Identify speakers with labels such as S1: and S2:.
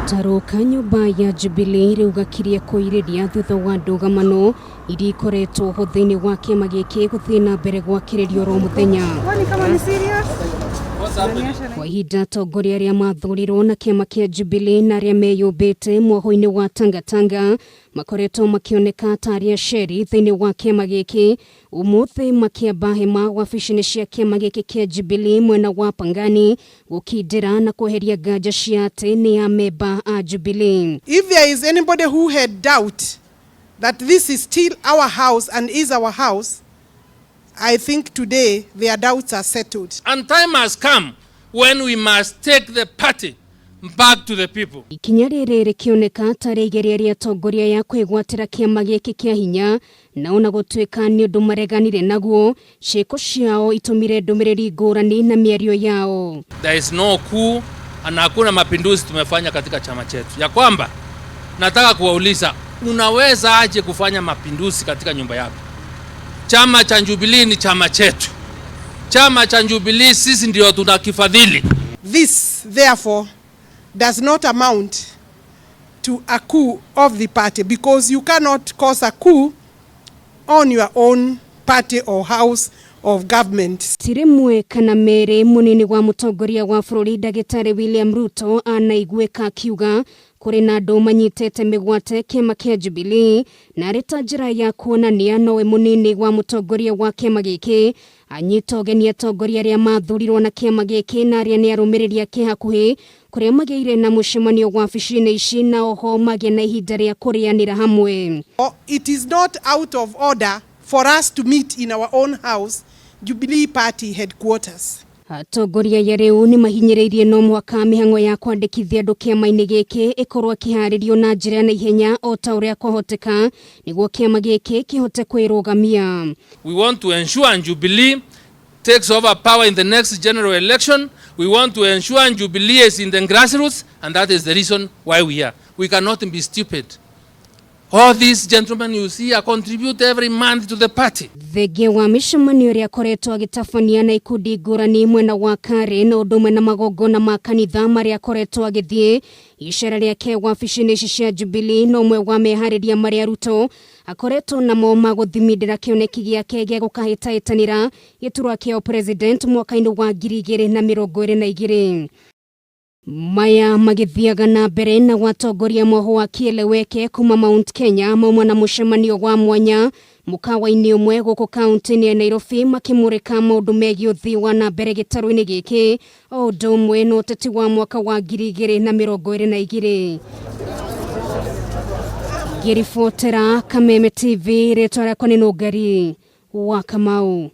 S1: Gatarũ ka nyũmba ya Jubilee rĩu gakirie kũirĩria thutha wa ndũgamano iria ikoretwo ho thĩinĩ wa kĩama gĩkĩ gũthiĩ na mbere gwakĩrĩrio oro mũthenya. Kwa ihinda atongoria arĩa mathurirwo na kĩama kĩa Jubilee na arĩa meyũmbĩte mwoho-inĩ wa Tangatanga makoretwo makĩoneka ta arĩa aceri thĩinĩ wa kĩama gĩkĩ ũmũthĩ makĩamba hema wabici-inĩ cia kĩama gĩkĩ kĩa Jubilee mwena wa Pangani gũkindĩra na kweheria nganja cia atĩ nĩ amemba a Jubilee.
S2: If there is anybody who had doubt that this is still our house and is our house, I think today their doubts are settled.
S3: And time has come when we must take the party back to the people.
S1: Ikinya rĩrĩ rĩkĩoneka tarĩ igeria rĩa atongoria ya kwĩgwatĩra kĩama gĩkĩ kĩa hinya na ona gũtuĩka nĩ ũndũ mareganire naguo, ciĩko ciao itũmire ndũmĩrĩri ngũrani na mĩario yao.
S3: There is no coup na hakuna mapinduzi tumefanya katika chama chetu. Ya kwamba nataka kuwauliza, unaweza aje kufanya mapinduzi katika nyumba yako? Chama cha Jubilee ni chama chetu. Chama cha Jubilee sisi ndio tunakifadhili.
S2: This, therefore, does not amount to a coup of the party because you cannot cause a coup on your own party or house of government.
S1: Ti rĩmwe kana merĩ mũnini wa mũtongoria wa bũrũri ndagĩtarĩ William Ruto anaiguĩka akiuga kũrĩ na andũ manyitĩte mĩgwate kĩama kĩa Jubilee na arĩ ta njĩra ya kuonania nowe mũnini wa mũtongoria wa kĩama gĩkĩ anyita ũgeni atongoria arĩa mathurirwo na kĩama gĩkĩ na arĩa nĩ arũmĩrĩri ake hakuhĩ kũrĩa magĩire na mũcemanio wabici-inĩ ici na oho magĩa na ihinda rĩa kũrĩanĩra hamwe.
S2: It is not out of order for us to meet in our own house, Jubilee Party headquarters.
S1: Atongoria aya rĩu nĩ mahinyĩrĩirie no mũhaka mĩhang'o ya kwandĩkithia andũ kĩama-inĩ gĩkĩ ĩkorwo ĩkĩharĩrio na njĩra ya naihenya o ta ũrĩa kwahoteka nĩguo kĩama gĩkĩ kĩhote kwĩrũgamia.
S3: We want to ensure Jubilee takes over power in the next general election. We want to ensure Jubilee is in the grassroots, and that is the reason why we are. We cannot be stupid. All these gentlemen you see are contribute every month to the party.
S1: Thengia wa mĩcemanio ĩrĩa akoretwo agĩtabania na ikundi ngũrani mwena wa Karen na ũndũ ũmwe na magongona ma kanitha marĩa akoretwo agĩthiĩ, icera rĩake wabici-inĩ ici cia Jubilee no ũmwe wa meharĩria marĩa Ruto akoretwo namo ma gũthimindĩra kĩoneki gĩake gĩa gũkahĩtahĩtanĩra gĩturwa kĩa president mwaka-inĩ wa 2022. Maya magĩthiaga na mbere na gwatongoria mwoho wa Kieleweke kuma Mount Kenya mauma na mũcemanio wa mwanya mũkawa-inĩ ũmwe gũkũ kaunti-inĩ ya Nairobi makĩmũrĩka maũndũ megiĩ ũthii wa na mbere gĩtarũ-inĩ gĩkĩ o ũndũ ũmwe na ũteti wa mwaka wa 2022. Ngĩribotera Kameme TV, rĩtwa rĩakwa nĩ Nũngari wa Kamau.